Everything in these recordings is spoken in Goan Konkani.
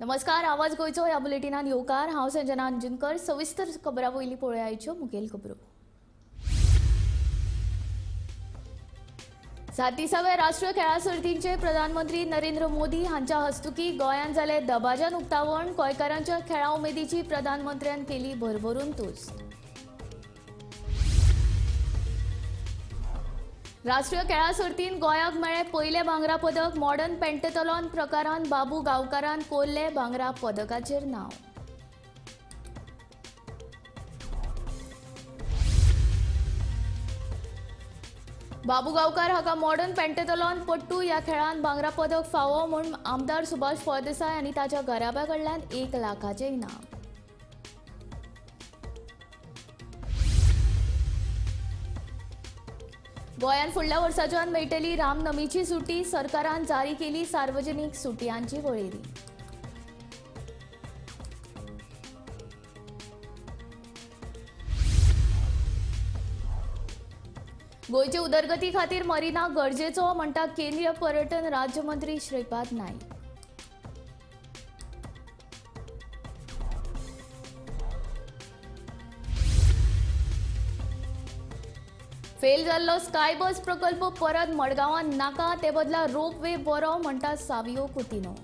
नमस्कार, आवाज गोंयचो ह्या बुलेटिनान येवकार. हांव संजना अंजुनकर. सविस्तर खबरां वयली पळोवया आयच्यो मुखेल खबरो. 37व्या राष्ट्रीय खेळां सर्तींचे प्रधानमंत्री नरेंद्र मोदी हांच्या हस्तुकी गोंयांत जाले दबाज्यान उक्तावण. गोंयकारांच्या खेळां उमेदीची प्रधानमंत्र्यान केली भरभरून तुस्त. राष्ट्रीय खेळां सर्तींत गोंयाक मेळ्ळें पयलें भांगरा पदक. मॉडर्न पेंटेथलॉन प्रकारांत बाबू गांवकारान कोरलें भांगरा पदकाचेर नांव. बाबू गांवकार हाका मॉडर्न पेंटेथलॉन पट्टू ह्या खेळांत भांगरा पदक फावो म्हूण आमदार सुभाष फळदेसाय आनी ताच्या घराब्या कडल्यान 1 लाखाचें इनाम. गोंयांत फुडल्या वर्साच्यान मेळटली रामनमीची सुटी. सरकारान जारी केली सार्वजनीक सुटयांची वळेरी. गोंयचे उदरगती खातीर मरिना गरजेचो म्हणटा केंद्रीय पर्यटन राज्यमंत्री श्रीपाद नाईक. फेल जाल्लो स्काय बस प्रकल्प परत मडगांवांत नाका, ते बदला रोप वे बरो म्हणटा सावियो कुतिनो.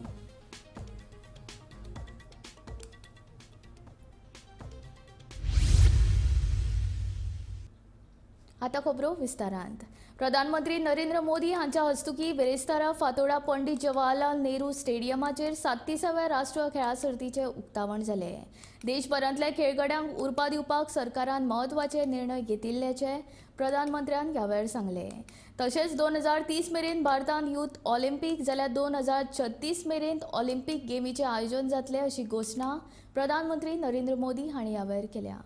आतां खबरो विस्तारांत. प्रधानमंत्री नरेंद्र मोदी हांच्या हस्तुकी बिरेस्तारा फातोडा पंडित जवाहरलाल नेहरू स्टेडियमाचेर 37व्या राष्ट्रीय खेळां सर्तीचें उक्तावण जालें. देशभरांतल्या खेळगड्यांक उर्बा दिवपाक सरकारान म्हत्वाचे निर्णय घेतिल्ल्याचे प्रधानमंत्र्यान ह्या वेळार सांगलें. तशेंच 2030 मेरेन भारतांत यूथ ऑलिम्पीक जाल्यार 2036 मेरेन ऑलिम्पीक गेमीचें आयोजन जातलें अशी घोशणा प्रधानमंत्री नरेंद्र मोदी हांणी ह्या वेळार केल्या.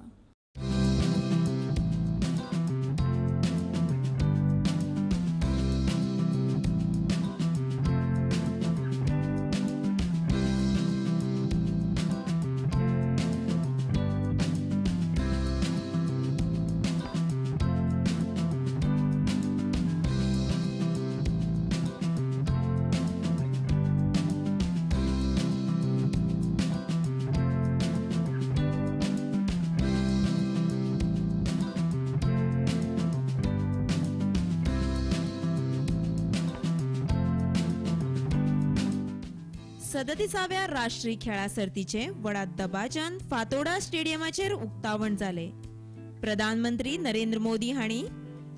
सदतीसाव्या राष्ट्रीय खेळां सर्तीचे व्हडा दबाज्यान फातोडा स्टेडियमाचेर उक्तावण जालें. प्रधानमंत्री नरेंद्र मोदी हांणी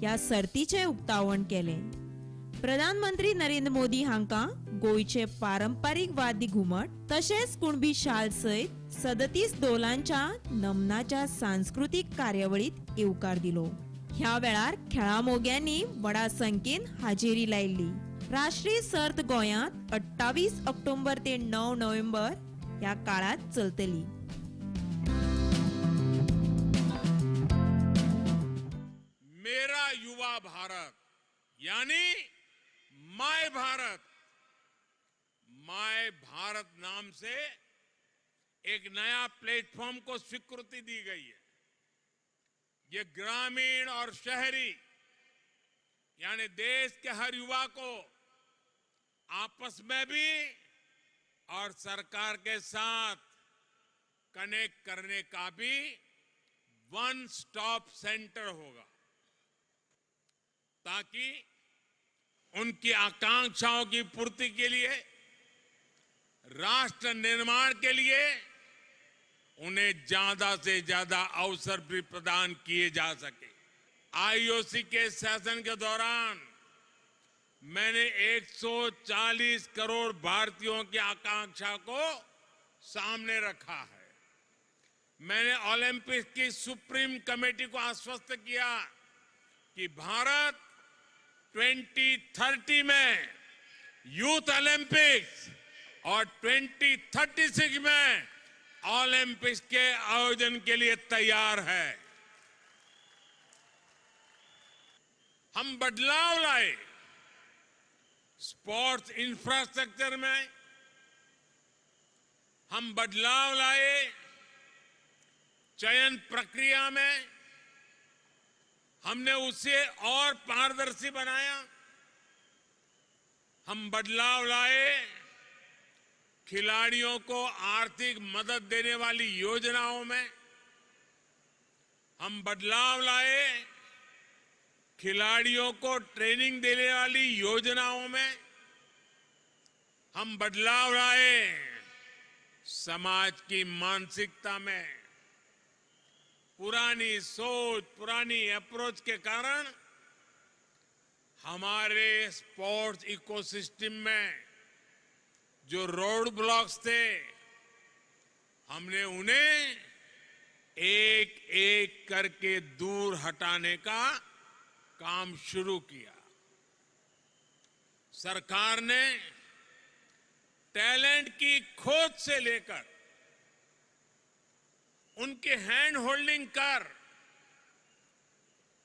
ह्या सर्तीचें उक्तावण केलें. प्रधानमंत्री नरेंद्र मोदी हांकां गोंयचे पारंपारीक वाद्य घुमट तशेंच कुणबी शाल सयत 37 दोलांच्या नमनाच्या सांस्कृतीक कार्यावळीत येवकार दिलो. ह्या वेळार खेळां मोग्यांनी व्हडा संख्येन हाजेरी लायिल्ली. राष्ट्रीय सर्त गोंयांत 28 ऑक्टोबर ते 9 नोव्हेंबर ह्या काळात चलतली. मेरा युवा भारत यानी my Bharat, my Bharat नाम से एक नया प्लेटफॉर्म को स्वीकृति दी गई है. ये ग्रामीण और शहरी यानी देश के हर युवा को आपस में भी और सरकार के साथ कनेक्ट करने का भी वन स्टॉप सेंटर होगा, ताकि उनकी आकांक्षाओं की पूर्ति के लिए, राष्ट्र निर्माण के लिए उन्हें ज्यादा से ज्यादा अवसर भी प्रदान किए जा सके. आईओसी के सेशन के दौरान मैंने 140 करोड़ भारतीयों की आकांक्षा को सामने रखा है. मैंने ओलंपिक्स की सुप्रीम कमेटी को आश्वस्त किया कि भारत 2030 में यूथ ओलंपिक्स और 2036 में ओलंपिक्स के आयोजन के लिए तैयार है. हम बदलाव लाए स्पोर्ट्स इंफ्रास्ट्रक्चर में, हम बदलाव लाए चयन प्रक्रिया में, हमने उसे और पारदर्शी बनाया. हम बदलाव लाए खिलाड़ियों को आर्थिक मदद देने वाली योजनाओं में हम बदलाव लाए, खिलाड़ियों को ट्रेनिंग देने वाली योजनाओं में हम बदलाव लाए, समाज की मानसिकता में पुरानी सोच, पुरानी अप्रोच के कारण हमारे स्पोर्ट्स इकोसिस्टम में जो रोड ब्लॉक्स थे, हमने उन्हें एक एक करके दूर हटाने का काम शुरू किया। सरकार ने टैलेंट की खोज से लेकर उनके हैंड होल्डिंग कर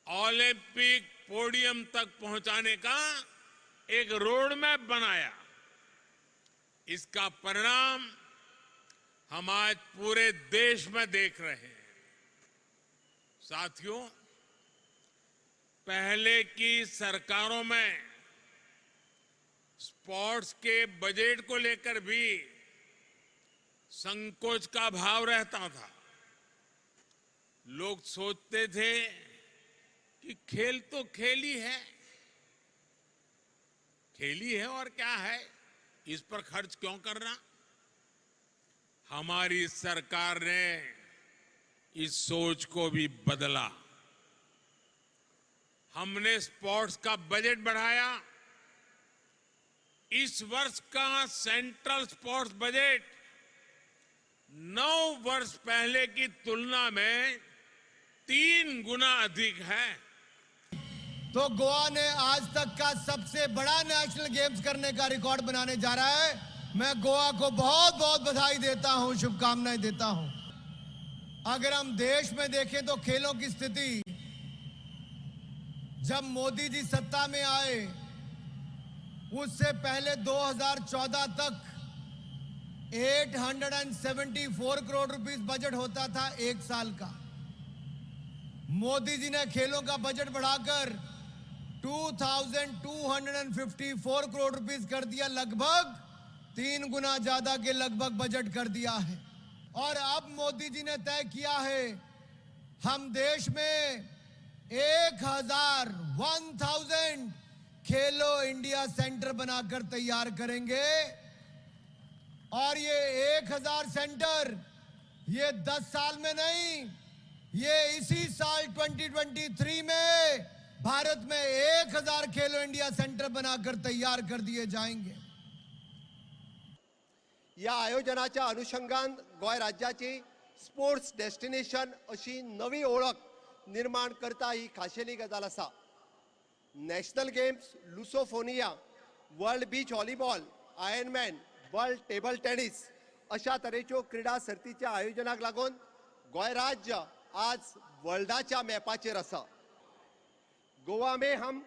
ओलंपिक पोडियम तक पहुंचाने का एक रोड मैप बनाया। इसका परिणाम हम आज पूरे देश में देख रहे हैं। साथियों, पहले की सरकारों में स्पोर्ट्स के बजट को लेकर भी संकोच का भाव रहता था। लोग सोचते थे कि खेल तो खेल ही है, खेल ही है और क्या है, इस पर खर्च क्यों करना। हमारी सरकार ने इस सोच को भी बदला। हमने स्पोर्ट्स का बजट बढ़ाया। इस वर्ष का सेंट्रल स्पोर्ट्स बजट 9 वर्ष पहले की तुलना में 3 गुना अधिक है। तो गोवा ने आज तक का सबसे बड़ा नेशनल गेम्स करने का रिकॉर्ड बनाने जा रहा है। मैं गोवा को बहुत बहुत बधाई देता हूं, शुभकामनाएं देता हूं। अगर हम देश में देखें तो खेलों की स्थिति, जब मोदी जी सत्ता में आए उससे पहले 2014 तक 874 करोड़ रुपीस बजट होता था एक साल का। मोदी जी ने खेलों का बजट बढ़ाकर 2254 करोड़ रुपीस कर दिया, लगभग 3 गुना ज्यादा के लगभग बजट कर दिया है। और अब मोदी जी ने तय किया है हम देश में 1000 खेलो इंडिया सेंटर बनाकर तैयार करेंगे। और ये 1000 सेंटर ये 10 साल में नहीं, ये इसी साल 2023 में भारत में 1000 खेलो इंडिया सेंटर बनाकर तैयार कर दिए जाएंगे। या आयोजनाच्या अनुषंगान गोंय राज्याची स्पोर्ट्स डेस्टिनेशन अशी नवी ओळख निर्माण करता ही खाशेली गजाल आसा। National games, Lusophonia, world beach volleyball, Ironman, world table tennis अशा तरेच्यो क्रिडा सर्तीच्या आयोजनाक लागून गोंय राज्य आज वर्ल्डाच्या मॅपाचेर आसा। गोवा में हम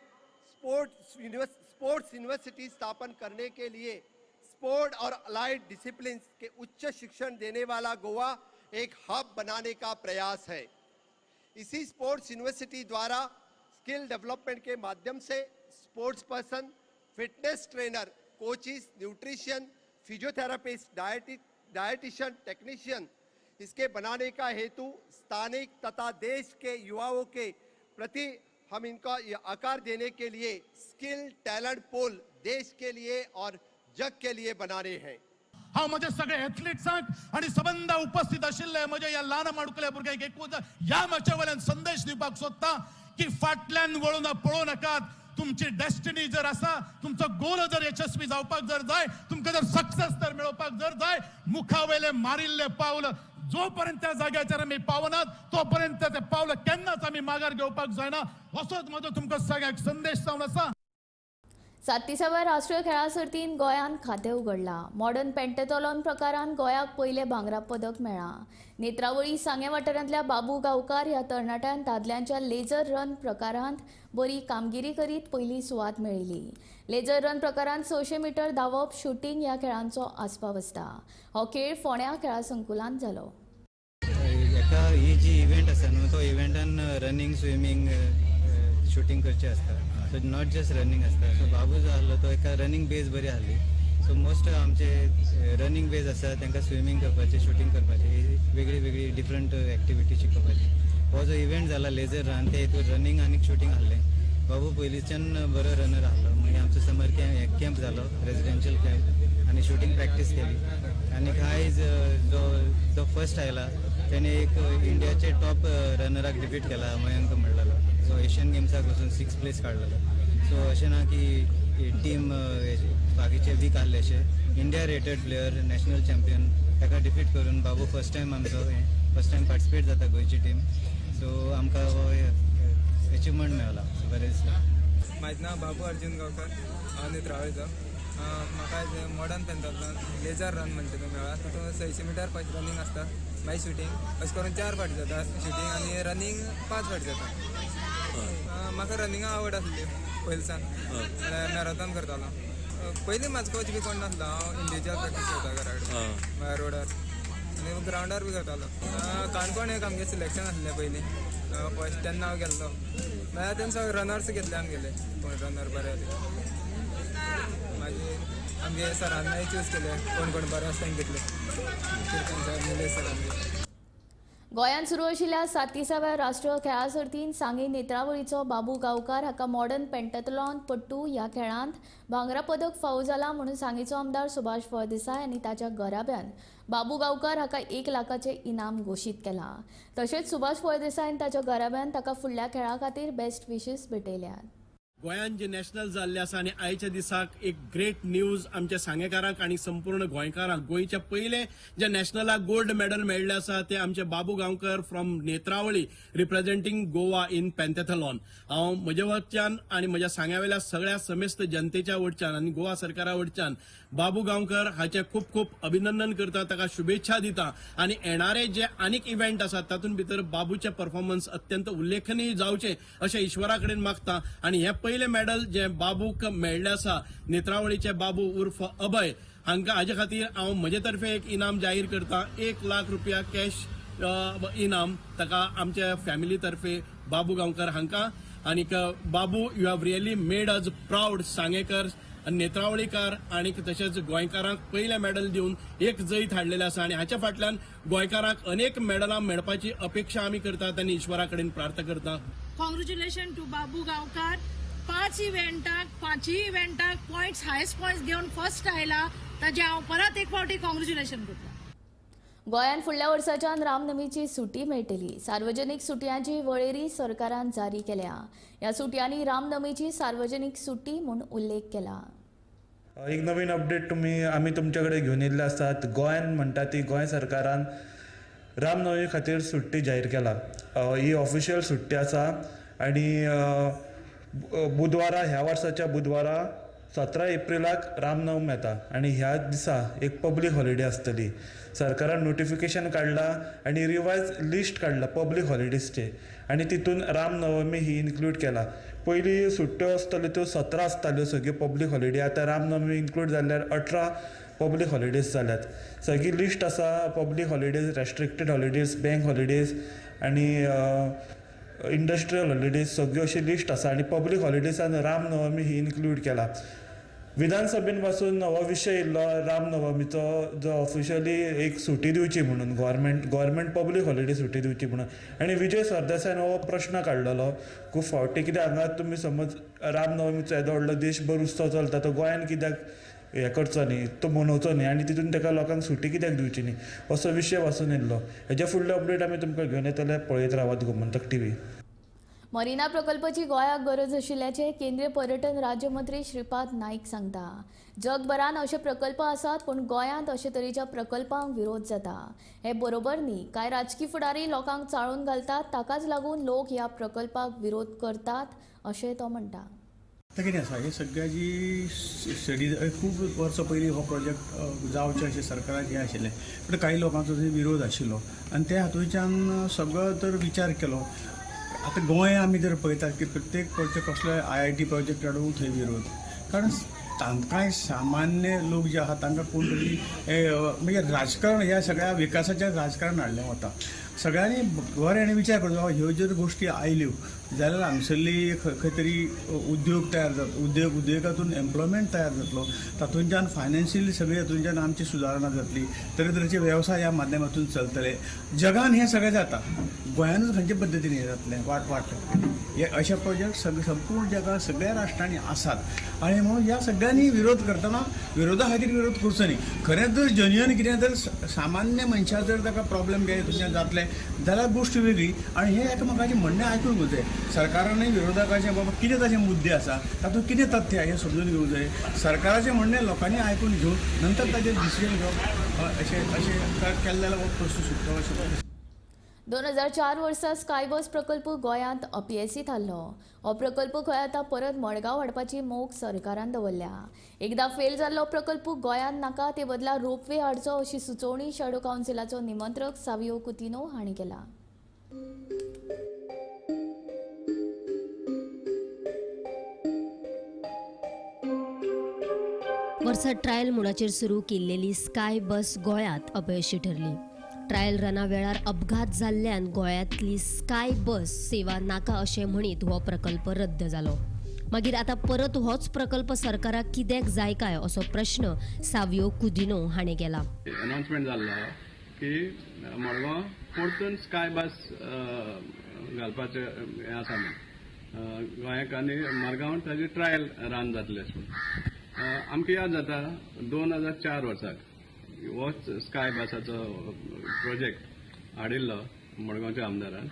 स्पोर्ट्स यूनिवर्सिटी स्थापन करने के लिए स्पोर्ट और अलाइड डिसिप्लिन के उच्च शिक्षण देने वाला गोवा एक हब बनाने का प्रयास है। इसी स्पोर्ट्स यूनिवर्सिटी द्वारा स्किल डेवलपमेंट के माध्यम से sports person, fitness trainer, coaches, nutrition, physiotherapist, dietitian, technician इसके बनाने का हेतु स्थानिक तथा देश के युवाओं के प्रति हम इनका आकार देने के लिए स्किल टैलेंट पूल देश के लिए और जग के लिए बना रहे हैं। हांव म्हज्या सगळ्या एथलिट्सांक आनी सबंद उपस्थित आशिल्ले म्हज्या ह्या ल्हान माडकुल्या भुरग्यांक एकूच ह्या माच्या वयल्यान संदेश दिवपाक सोदता की फाटल्यान वळून पळोवं नाकात। तुमची डेस्टिनी जर आसा, तुमचो गोल जर यशस्वी जावपाक जर जाय, तुमकां जर सक्सेस तर मेळोवपाक जर जाय, मुखा वयले मारिल्ले पावल जोपर्यंत त्या जाग्याचेर आमी पावनात तोपर्यंत ते पावल केन्नाच आमी मागार घेवपाक जायना, असोच म्हजो तुमकां सगळ्यांक संदेश जावन आसा। 37व्या राष्ट्रीय खेळां सर्तीन गोंयान खातें उगडलां। मॉडर्न पेंटेथॉलॉन प्रकारान गोंयाक पयलें भांगरा पदक मेळ्ळां। नेत्रावळी सांगें वाठारांतल्या बाबू गांवकार ह्या तरणाट्यान दादल्यांच्या लेझर रन प्रकारांत बरी कामगिरी करीत पयली सुवात मेळयली। लेझर रन प्रकारांत 600 मिटर धांवप, शुटींग ह्या खेळांचो आस्पाव आसता। हो खेळ फोंड्या खेळां संकुलांत जालो। एका ही जी इव्हेंट आसा न्हू, तो इव्हेंटान रनिंग, स्विमींग, शुटींग करचें आसता। सो not just running आसता। सो बाबू जो आहलो तो एका रनिंग बेज बरी आहली, सो मोस्ट आमचे रनींग बेज आसा, तांकां स्विमींग करपाचें, शुटींग करपाचें, ही वेगळी वेगळी डिफरंट एक्टिविटी शिकोवपाची. हो जो इव्हेंट जाला लेजर रन, ते हितून रनींग आनी शुटींग आहलें. बाबू पयलींच्यान बरो रनर आहलो. मागीर आमचो समर कॅम्प जालो, रेजिडेन्शियल कॅम्प, आनी शुटींग प्रॅक्टीस केली. आनी आयज जो जो फर्स्ट आयला तेणे एक इंडियाचे टॉप रनराक डिफीट केला, मयंक म्हणलेलो. सो एशियन गेम्साक वचून 6 प्लेस काडलेलो. सो अशें ना की टीम बाकीचे वीक आहले अशें. India rated player, national champion, ताका डिफीट करून बाबू फर्स्ट टायम आमचो फर्स्ट टायम पार्टिसिपेट जाता गोंयची टीम. सो आमकां हो एचिवमेंट मेळला. सो बरें दिसलें. म्हाजें नांव बाबू अर्जून गांवकर, हांव नेत्रावळीचो. म्हाका मॉडर्न पेंथातलॉन लेजर रन म्हणटा तो मेळ्ळा. तितून 600 मिटर फर्स्ट रनींग आसता, मागीर शुटींग, अशें करून 4 फावटी जाता शुटींग आनी रनींग 5 फावटी जाता. म्हाका रनिंगा आवड आसली पयलीं सावन, मॅरेथॉन करतालो. पयलीं म्हाजो कोच बी कोण नासलो, हांव इंडिविज्युअल प्रॅक्टीस करता घरा कडेन, मागीर रोडार आनी ग्रावंडार बी करतालो. काणकोण एक आमगें सिलेक्शन आसलें पयलीं फर्स्ट, तेन्ना हांव गेल्लो. मागीर तेन्ना सगळे रनर्स घेतले आमगेले, कोण रनर बरे ते. मागीर आमगे सरान मागीर चूज केले कोण कोण बरे आसा तांकां घेतले, किर्तन सर, निलेश सर आमगे. गोंयांत सुरू आशिल्ल्या 37व्या राष्ट्रीय खेळां सर्तींत सांगे नेत्रावळीचो बाबू गांवकार हाका मॉडर्न पेंटाथलॉन पट्टू ह्या खेळांत भांगरा पदक फावो जाला म्हणून सांगेचो आमदार सुभाष फळदेसाय आनी ताच्या घराब्यान बाबू गांवकार हाका 1 लाखाचें इनाम घोशीत केलां. तशेंच सुभाष फळदेसाय आनी ताच्या घराब्यान ताका फुडल्या खेळा खातीर बेस्ट विशीस भेटयल्यात. गोंयांत जे नॅशनल जाल्ले आसा आनी आयच्या दिसाक एक ग्रेट न्यूज आमच्या सांगेकारांक आनी संपूर्ण गोंयकारांक, गोंयच्या पयले जे नॅशनलाक गोल्ड मेडल मेळ्ळें आसा ते आमचे Babu Gaonkar from Netravali, representing Goa in pentathlon. हांव म्हज्या वटच्यान आनी म्हज्या सांग्यावेल्या सगळ्या समेस्त जनतेच्या वटच्यान आनी गोवा सरकारा वटच्यान बाबू गांवकर हाचें खूब खूब अभिनंदन करता, ताका शुभेच्छा दिता. आनी येणारे जे आनीक इव्हेंट आसात तातूंत भितर बाबूचें परफॉर्मन्स अत्यंत उल्लेखनीय जावचें अशें ईश्वरा कडेन मागता. आनी हें पयलें मेडल जे बाबूक मेळ्ळें आसा, नेत्रावळीचे बाबू उर्फ अभय हांकां, हाजे खातीर हांव म्हजे तर्फे एक इनाम जाहीर करता, 1 लाख रुपया कॅश इनाम ताका आमच्या फॅमिली तर्फे बाबू गांवकर हांकां. आनीक Babu, you have really made us proud. Sangekar, नेत्रावळीकार आनी तशेंच गोंयकारांक पयलें मेडल दिवन एक जैत हाडलेलें आसा आनी हाच्या फाटल्यान गोंयकारांक अनेक मेडलां मेळपाची अपेक्षा आमी करतात आनी ईश्वरा कडेन प्रार्थना करता. कॉंग्रेच्युलेशन टू बाबू गांवकार. 5 इव्हेंटाक पॉयंट्स, हायस्ट पॉयंट्स घेवन फर्स्ट आयला, ताजें हांव परत एक फावटी कॉंग्रेच्युलेशन करता. गोंयांत फुडल्या वर्साच्यान रामनमीची सुटी मेळटली. सार्वजनीक सुटयांची वळेरी सरकारान जारी केल्या. ह्या सुटयांनी रामनमीची सार्वजनीक सुटी म्हूण उल्लेख केला. एक नवीन अपडेट आमी तुमचे कडेन घेवन येयल्ले आसात. गोंयान म्हणटा ती गोंय सरकारान रामनवमी खातीर सुट्टी जाहीर केला. ही ऑफिशियल सुट्टी आसा आनी बुधवारा, ह्या वर्साच्या बुधवारा 17 एप्रिलाक रामनवमी येता आनी ह्या दिसा एक पब्लीक हॉलिडे आसतली. सरकारान नोटिफिकेशन काडला आनी रिवायज लिस्ट काडला पब्लीक हॉलिडेजचे आनी तितून रामनवमी ही इन्क्लूड केला. पयलीं सुट्ट्यो आसताल्यो त्यो 17 आसताल्यो सगळ्यो पब्लीक हॉलिडे, आतां रामनवमी इन्क्लूड जाल्यार 18 पब्लीक हॉलिडेज जाल्यात. सगळी लिस्ट आसा public holidays, restricted holidays, bank holidays आनी इंडस्ट्रियल हॉलिडेज, सगळ्यो अशी लिस्ट आसा आनी पब्लीक हॉलिडेजान रामनवमी ही इन्क्लूड केला. विधानसभेन पासून हो विशय येयल्लो रामनवमीचो, जो ऑफिशियली एक सुटी दिवची म्हणून, गव्हर्मेंट पब्लीक हॉलिडे सुटी दिवची म्हणून. आनी विजय सरदेसायान हो प्रश्न काडलेलो खूब फावटी, कित्याक हांगा तुमी समज रामनवमीचो येदो व्हडलो देशभर उत्सव चलता तो गोंयान कित्याक हें करचो न्ही, तो मनोवचो न्ही आनी तितून ताका लोकांक सुटी कित्याक दिवची न्ही, असो विशय वासून येयल्लो. हेज्या फुडले अपडेट आमी तुमकां घेवन येतले. पळयत रावात गोमंतक टीव्ही. मरिना प्रकल्पाची गोंयाक गरज आशिल्ल्याचें केंद्रीय पर्यटन राज्यमंत्री श्रीपाद नाईक सांगता. जगभरान अशे प्रकल्प आसात पूण गोंयांत अशे तरेच्या प्रकल्पांक विरोध जाता, हें बरोबर न्ही. कांय राजकी फुडारी लोकांक चाळून घालतात, ताकाच लागून लोक ह्या प्रकल्पाक विरोध करतात अशें तो म्हणटा. आतां कितें आसा, हे सगळ्या जी स्टडी खूब वर्सां पयलीं हो प्रोजेक्ट जावचें अशें सरकाराक हें आशिल्लें, पूण कांय लोकांचो थंय विरोध आशिल्लो आनी त्या हातूंतल्यान सगळो तर विचार केलो. आतां गोंय आमी जर पळयतात की प्रत्येक प्रोजेक्ट कसलो IIT project हाडून थंय विरोध, कारण तांकांय सामान्य लोक जे आहा तांकां कोण तरी म्हणजे राजकारण ह्या सगळ्या विकासाचें राजकारण हाडलें वता. सगळ्यांनी बरें आनी विचार करचो. ह्यो जर गोश्टी आयल्यो जाल्यार हांगसरली खंय तरी उद्योग तयार जातलो, उद्योगातून एम्प्लॉयमेंट तयार जातलो, तातूंतल्यान फायनान्शियली सगळे हातूंतल्यान आमची सुदारणा जातली, तरेतरेचे वेवसाय ह्या माध्यमातून चलतले. जगान हें सगळें जाता, गोंयानूच खंयचे पद्दतीन हें जातलें वाट लागतली. हे अशे प्रोजेक्ट सगळे संपूर्ण जगात सगळ्या राष्ट्रांनी आसात आनी म्हणून ह्या सगळ्यांनी विरोध करतना विरोधा खातीर विरोध करचो न्ही. खरेंच जर जेन्युअन कितें जर सामान्य मनशा जर ताका प्रॉब्लेम कितें तुमच्यान जातलें जाल्यार गोश्ट वेगळी. आनी हें एकामेकाचें म्हणणें आयकून घेवंक जाय. सरकारानूय विरोधकाचें बाबा कितें ताचे मुद्दे आसा, तातूंत कितें तथ्य आसा हें समजून घेवंक जाय. सरकाराचें म्हणणें लोकांनी आयकून घेवन नंतर ताचेर डिसिजन घेवप अशें अशें केलें जाल्यार हो प्रस्न सुट्टलो अशें. 2004 वर्सा स्कायबस प्रकल्प गोंयांत अपेसी थारलो. हो प्रकल्प खंय आतां परत मडगांव हाडपाची मोख सरकारान दवरल्या. एकदां फेल जाल्लो प्रकल्प गोंयांत नाका, ते बदला रोपवे हाडचो अशी सुचोवणी शॅडो कावन्सिलाचो निमंत्रक सावियो कुतिनो हांणी केला. वर्सा ट्रायल मोडाचेर सुरू केल्लेली स्काय बस गोंयांत अपयशी ठरली. ट्रायल रना वेळार अपघात जाल्ल्यान गोंयांतली स्काय बस सेवा नाका अशें म्हणीत हो प्रकल्प रद्द जालो. मागीर आतां परत होच प्रकल्प सरकाराक कित्याक जाय काय असो प्रश्न सावियो कुदिनो हाणें केला. अनाउन्समेंट जाल्लो की मडगांव परतून स्काय बस घालपाचें हें आसा म्हूण गोंयाक आनी मडगांव ताजी ट्रायल रन जातलें अशें म्हूण. आमकां याद जाता 2004 वर्साक होच स्काय बसाचो प्रोजेक्ट हाडिल्लो मडगांवच्या आमदारान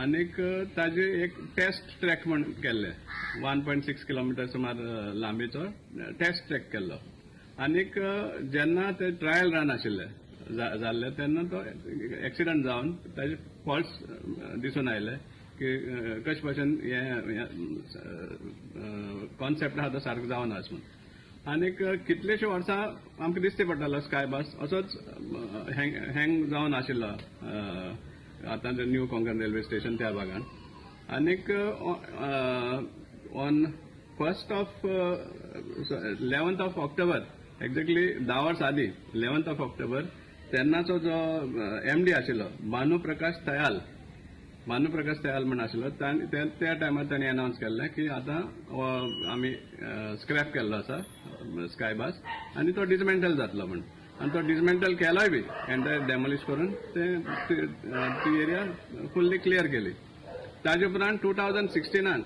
आनीक ताजे एक टेस्ट ट्रॅक म्हण केल्ले 1.6 किलोमिटर सुमार लांबीचो टेस्ट ट्रॅक केल्लो आनीक जेन्ना ते ट्रायल रन आशिल्ले जाल्ले तेन्ना तो एक्सिडंट जावन ताजे फॉल्ट्स दिसून आयले की कशे भशेन हे कॉन्सेप्ट आहा तो सारको जावना अशें म्हूण. आनीक कितलेशे वर्सां आमकां दिसते पडटालो स्काय बस असोच हँग जावन आशिल्लो आतां न्यू कोंकण रेल्वे स्टेशन त्या भागान. आनीक on 11th of October exactly 10 वर्सां आदीं 11th of October तेन्नाचो जो एमडी आशिल्लो भानुप्रकाश तयाल म्हण आशिल्लो त्या टायमार तांणी अनावन्स केल्लें की आतां आमी स्क्रॅप केल्लो आसा स्काय बस आनी तो डिसमेंटल जातलो म्हण. आनी तो डिसमेंटल केलोय बी एंटायर डेमोलिश करून ती एरिया फुल्ली क्लियर केली. ताजे उपरांत 2016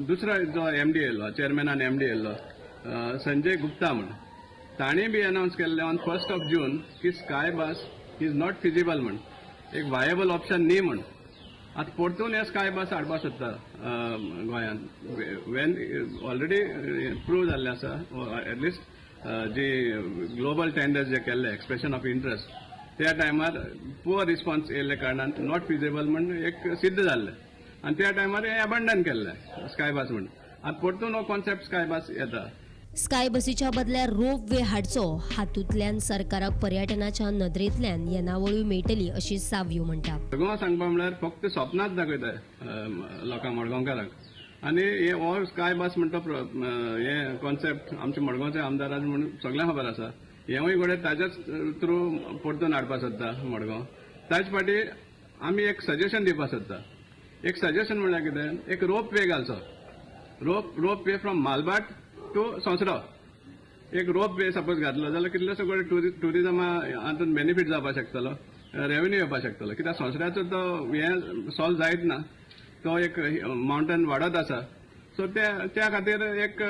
दुसरो जो एमडी येयल्लो, चेअरमॅनान एमडी येयल्लो संजय गुप्ता म्हण, ताणें बी अनावन्स केल्लें ऑन 1st of June की sky bus is not feasible म्हण, एक वायबल ऑप्शन न्ही म्हण. आतां परतून हे स्काय बस हाडपाक सोदता गोंयांत when already prove जाल्लें आसा एटलिस्ट जी ग्लोबल टेंडर्स जे केल्ले एक्सप्रेशन ऑफ इंट्रस्ट त्या टायमार पुअर रिस्पॉन्स येयल्ल्या कारणान not feasible म्हण एक सिद्ध जाल्लें आनी त्या टायमार हें एबंडन केल्लें स्काय बस म्हण. आतां परतून हो कॉन्सेप्ट स्काय बस येता. स्काय बसीच्या बदल्यार रोप वे हाडचो, हातूंतल्यान सरकाराक पर्यटनाच्या नदरेंतल्यान येणावळूय मेळटली अशी सावियो म्हणटा. मडगांव सांगपा म्हणल्यार फक्त स्वप्नाच दाखयता लोकांक मडगांवकारांक आनी हे हो स्काय बस म्हणटा हे कॉन्सेप्ट आमच्या मडगांवच्या आमदारान म्हणून सगळ्यांक खबर आसा. हेंवूय घडये ताज्याच थ्रू परतून हाडपाक सोदता मडगांव. ताजे फाटी आमी एक सजेशन दिवपाक सोदता. एक सजेशन म्हणल्यार कितें, एक रोप वे घालचो, rope way from Malbhat to Sonsoddo. एक रोप वे सपोज घातलो जाल्यार कितलेसो कडेन ट्युरिजमा हातून बेनिफीट जावपाक शकतलो, रेवेन्यू येवपाक शकतलो. कित्याक सोंसड्याचो तो हें सॉल्व जायत ना, तो एक मावंटन वाडत आसा. सो त्या खातीर एक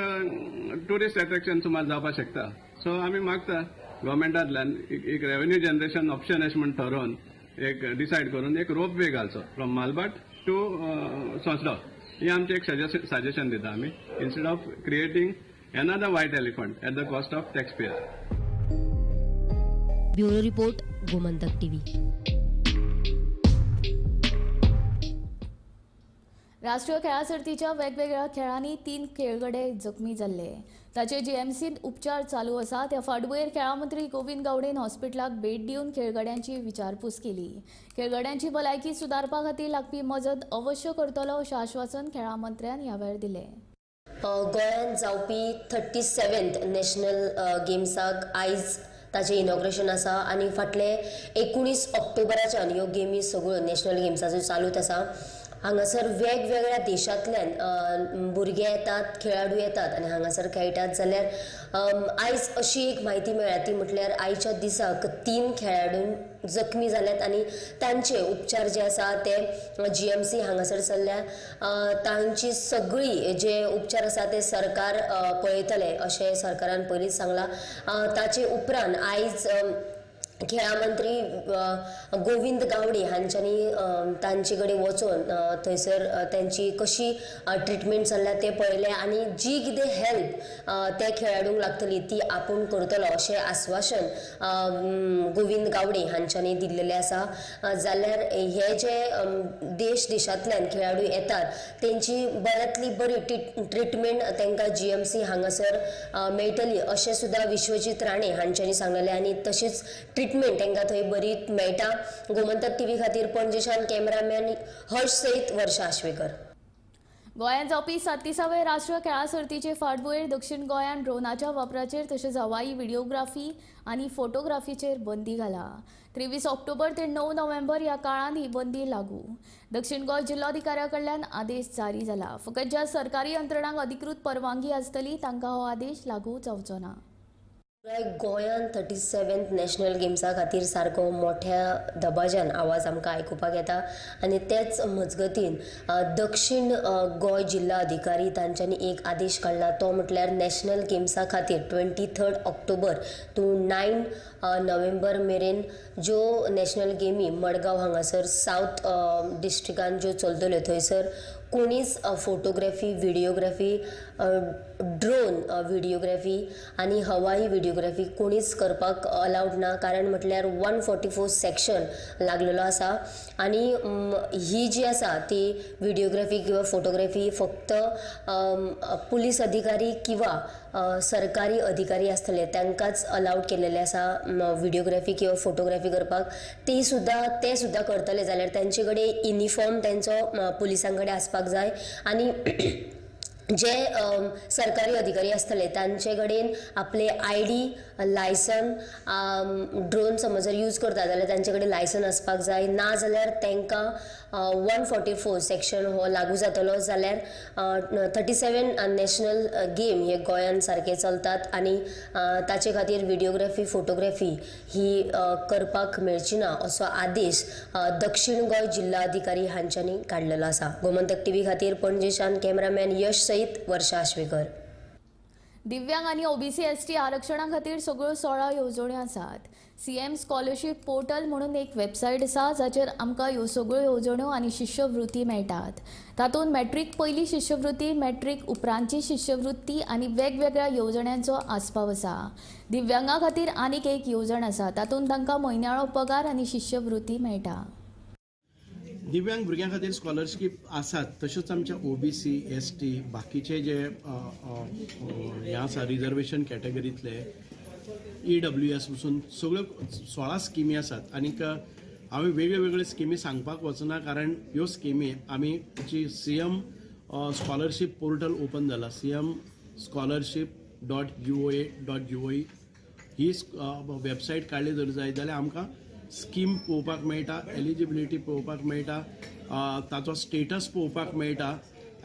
ट्युरिस्ट एट्रेक्शन सुमार जावपाक शकता. सो आमी मागता गव्हर्मेंटांतल्यान एक रेवेन्यू जनरेशन ऑप्शन अशें म्हण ठरोवन एक डिसायड करून एक रोप वे घालचो फ्रॉम मालभाट टू सोंसडो. हे आमचें एक सजेशन दिता आमी, instead of creating another white elephant at the cost of taxpayer. Bureau report, Gomantak TV. राष्ट्रीय खेळां सर्तीच्या वेगवेगळ्या खेळांनी 3 खेळगडे जखमी जाल्ले. ताचे जीएमसींत उपचार चालू आसा. त्या फाटभुंयेर खेळां मंत्री गोविंद गावडेन हॉस्पिटलाक भेट दिवन खेळगड्यांची विचारपूस केली. खेळगड्यांची भलायकी सुदारपा खातीर लागपी मजत अवश्य करतलो अशें आश्वासन खेळां मंत्र्यान ह्या वेळार दिलें. गोंयांत जावपी 37th national गेम्साक आयज ताचें इनॉग्रेशन आसा आनी फाटले 19 ऑक्टोबराच्यान ह्यो गेमी सगळ्यो नॅशनल गेम्साच्यो चालूच आसा. हांगासर वेगवेगळ्या देशांतल्यान भुरगे येतात, खेळाडू येतात आनी हांगासर खेळटात. जाल्यार आयज अशी एक म्हायती मेळ्ळ्या ती म्हटल्यार आयच्या दिसाक 3 खेळाडू जखमी जाल्यात आनी तांचे उपचार जे आसा ते GMC हांगासर चल्ल्या. तांची सगळी जे उपचार आसा ते सरकार पळयतले अशें सरकारान पयलींच सांगलां. ताचे उपरांत आयज खेळा मंत्री गोविंद गावडे हांच्यांनी तांचे कडेन वचून थंयसर तांची कशी ट्रिटमेंट चल्ल्या तें पळयलें आनी जी कितें हेल्प त्या खेळाडूंक लागतली ती आपूण करतलो अशें आस्वासन गोविंद गावडे हांच्यांनी दिल्लेलें आसा. जाल्यार हे जे देश देशांतल्यान खेळाडू येतात तेंची बऱ्यांतली बरी ट्रिटमेंट तांकां GMC हांगासर मेळटली अशें सुद्दां विश्वजीत राणे हांच्यांनी सांगलेलें आनी तशीच ट्रिटमेंट तांकां थंय बरी मेळटा. गोमंतक टीव्ही खातीर पणजेच्यान कॅमेरामॅन हर्ष सयत वर्षा आश्वेकर. गोंयांत जावपी 37व्या राष्ट्रीय खेळां सर्तीचे फाटभुंयेर दक्षिण गोंयांत ड्रोनाच्या वापराचेर तशेंच हवाई व्हिडिओग्राफी आनी फोटोग्राफीचेर बंदी घाला. 23 ऑक्टोबर ते 9 नोव्हेंबर ह्या काळांत ही बंदी लागू. दक्षिण गोंय जिल्लोधिकाऱ्या कडल्यान आदेश जारी जाला. फकत ज्या सरकारी यंत्रणांक अधिकृत परवानगी आसतली तांकां हो आदेश लागू जावचो ना. पुराय गोंयांत 37th national गेम्सा खातीर सारको मोठ्या दबाज्यान आवाज आमकां आयकुपाक येता आनी तेच मजगतीन दक्षिण गोंय जिल्ला अधिकारी तांच्यांनी एक आदेश काडला तो म्हटल्यार नॅशनल गेम्सा खातीर 23 ऑक्टोबर टू 9 नोव्हेंबर मेरेन ज्यो नॅशनल गेमी मडगांव हांगासर सावथ डिस्ट्रिक्टान ज्यो चलतल्यो थंयसर कोणीच फोटोग्राफी, व्हिडिओग्राफी, ड्रोन व्हिडिओग्राफी आनी हवाई व्हिडिओग्राफी कोणीच करपाक अलावड ना. कारण म्हटल्यार 144 सेक्शन लागलेलो आसा आनी ही जी आसा ती व्हिडिओग्राफी किंवा फोटोग्राफी फक्त पुलीस अधिकारी किंवा सरकारी अधिकारी आसतले तांकांच अलावड केलेले आसा व्हिडिओग्राफी किंवा फोटोग्राफी करपाक. ती सुद्दां ते सुद्दां करतले जाल्यार तांचे कडेन युनिफॉर्म तांचो पुलिसां कडेन आसपाक जाय आनी जे सरकारी अधिकारी आसतले तांचे कडेन आपले ID, licence, drone समज जर यूज करता जाल्यार तांचे कडेन लायसन आसपाक जाय. ना जाल्यार तांकां 144 सेक्शन हो लागू जातलो. जाल्यार 37 नॅशनल गेम हे गोंयांत सारके चलतात आनी ताचे खातीर व्हिडिओग्राफी, फोटोग्राफी ही करपाक मेळची ना असो आदेश दक्षिण गोंय जिल्ला अधिकारी हांच्यांनी काडलेलो आसा. गोमंतक टीव्ही खातीर पणजेच्यान कॅमेरामॅन यश सयत वर्षा आश्वेकर. दिव्यांग आनी OBC ST आरक्षणा खातीर सगळ्यो 16 येवजण्यो आसात. CM scholarship portal म्हणून एक वेबसायट आसा जाचेर आमकां ह्यो सगळ्यो येवजण्यो आनी शिश्यवृत्ती मेळटात. तातूंत मॅट्रीक पयली शिश्यवृत्ती, मॅट्रीक उपरांतची शिश्यवृत्ती आनी वेगवेगळ्या येवजण्यांचो आस्पाव आसा. दिव्यांगा खातीर आनीक एक येवजण आसा, तातूंत तांकां म्हयन्याळो पगार आनी शिश्यवृत्ती मेळटा. दिव्यांग भुरग्यां खातीर स्कॉलरशीप आसात, तशेंच आमच्या OBC, ST बाकीचे जे हे आसा रिजर्वेशन कॅटेगरींतले EWS पसून सगळ्यो 16 स्किमी आसात. आनीक हांवें वेगळ्यो वेगळ्यो स्किमी सांगपाक वचना कारण ह्यो स्किमी आमी जी CM scholarship portal open जाला, CM scholarship.goa.gov ही वेबसायट काडली जर जायत जाल्यार आमकां स्कीम पळोवपाक मेळटा, एलिजिबिलिटी पळोवपाक मेळटा, ताचो स्टेटस पळोवपाक मेळटा.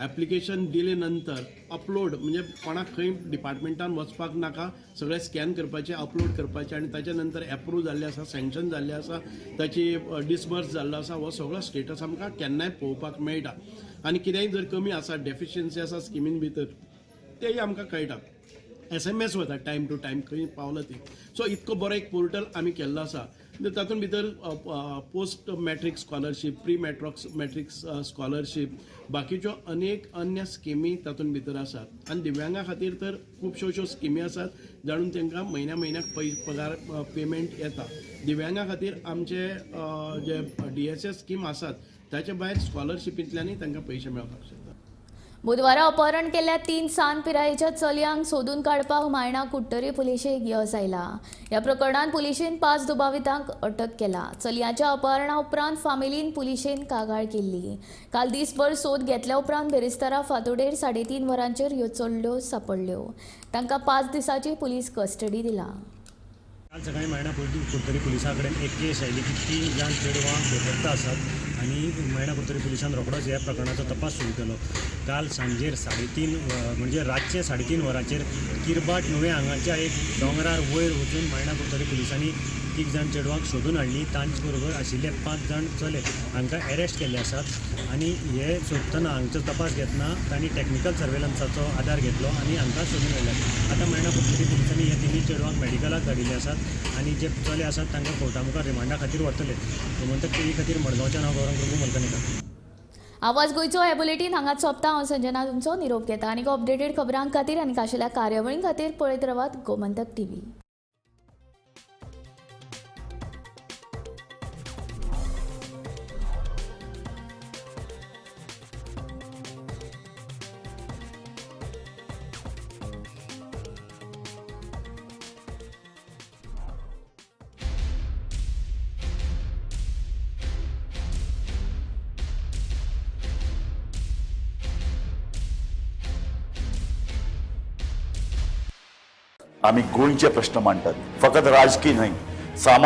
एप्लिकेशन दिले नंतर अपलोड म्हणजे कोणाक खंय डिपार्टमेंटान वचपाक नाका, सगळें स्कॅन करपाचें, अपलोड करपाचें आनी ताच्या नंतर एप्रूव जाल्लें आसा, सँक्शन जाल्लें आसा, ताची डिसबर्स जाल्लो आसा, हो सगळो स्टेटस आमकां केन्नाय पळोवपाक मेळटा. आनी कितेंय जर कमी आसा, डेफिशियन्सी आसा स्किमीन भितर, तेय आमकां कळटा. SMS वता टायम टू टायम खंय पावला ती. सो इतको बरो एक पोर्टल आमी केल्लो आसा. तातूंत भितर post matric scholarship, pre matric scholarship, बाकीच्यो अनेक अन्य स्किमी तातूंत भितर आसात. आनी दिव्यांगा खातीर तर खुबश्यो अश्यो स्किमी आसात जाणून तांकां म्हयन्या म्हयन्याक पगार पेमेंट येता. दिव्यांगा खातीर आमचे जे DSS scheme आसात ताचे भायर स्कॉलरशिपींतल्यानूय तांकां पयशे मेळपाक शकता. बुधवारा अपहरण केल्ल्या 3 सान पिरायेच्या चलयांक सोदून काडपाक मायणा कुडटरी पुलिशेक यश आयला. ह्या प्रकरणांत पुलिशेन 5 दुबावितांक अटक केला. चलयांच्या अपहरणा उपरांत फामिलीन पुलिशेन कागाळ केल्ली. काल दीसभर सोद घेतल्या उपरांत बेरेस्तारा फांतोडेर 3:30 वरांचेर ह्यो चलयो सांपडल्यो. तांकां 5 दिसांची पुलीस कस्टडी दिला. काल सकाळी मायणा कुडतरी पुलिसां कडेन एक केस आयली की 3 जाण चेडवां बेपत्ता आसात आनी मायणा कुडतरी पुलिसान रोखडोच ह्या प्रकरणाचो तपास सुरू केलो. काल सांजेर 3:30 म्हणजे रातचे 3:30 वरांचेर किरबाट नुवें हांगाच्या एक दोंगरार वयर वचून मायणा कुडतरी पुलिसांनी 3 जाण चेडवांक सोदून हाडली. तांचे बरोबर आशिल्ले 5 जाण चले हांकां अरेस्ट केल्ले आसात आनी हे सोदतना हांगचो तपास घेतना तांणी टॅक्निकल सर्वेलन्साचो आदार घेतलो आनी हांकां सोदून हाडले. आतां मायणा कुडतरी पुलिसांनी ह्या 3 चेडवांक मेडिकलाक धाडिल्ले आसात आनी जे चले आसात तांकां कोर्टा मुखार रिमांडा खातीर व्हरतले. गोमंतक टीव्ही खातीर मडगांवच्यान हांव गौरव प्रभू मलकनेकर. आवाज गोंयचो हे बुलेटीन हांगाच सोंपता. हांव संजना तुमचो निरोप घेता आनी अपडेटेड खबरां खातीर आनी खाशेल्या कार्यावळीं खातीर पळयत रावात गोमंतक टीव्ही. आमी गोंयचे प्रश्न मांडटात, फकत राजकीय न्हय, सामाजीक.